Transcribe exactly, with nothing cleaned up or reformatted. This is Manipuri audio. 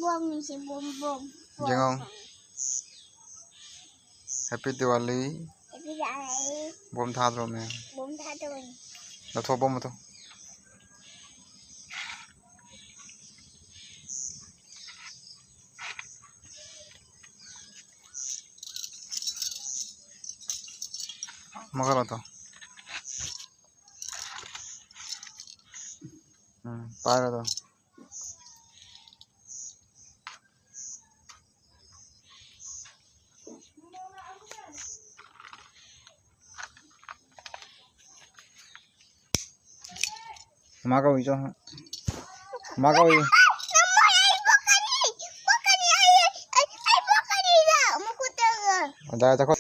ꯕꯣꯝꯁꯦ ꯕꯣꯝ ꯕꯣꯝ ꯕꯣꯝ꯫ ꯌꯦꯡꯉꯣ꯫ Happy Diwali꯫ ꯑꯗꯨꯒ ꯑꯩ ꯕꯣꯝ ꯊꯥꯗ꯭ꯔꯣ ꯃꯌꯥꯝ? ꯕꯣꯝ ꯊꯥꯗꯣꯏꯅꯤ꯫ ꯂꯧꯊꯣꯛ ꯕꯣꯝ ꯂꯧꯊꯣꯛ꯫ ꯃꯈꯥ ꯂꯧꯊꯣꯛ꯫ ꯎꯝ, ꯄꯥꯏꯔꯣ ꯑꯗꯣ꯫ ꯃꯥ ꯀꯧꯏ ꯆꯣ꯫ ꯃꯥ ꯀꯧꯏ꯫ ꯄꯣꯛꯀꯅꯤ! ꯄꯣꯛꯀꯅꯤ! ꯑꯩ ꯑꯩ ꯑꯩ ꯄꯣꯛꯀꯅꯤꯗ! ꯃꯈꯨꯠꯇꯒ꯫ ꯑꯗꯥꯏ ꯆꯠꯈꯣ꯫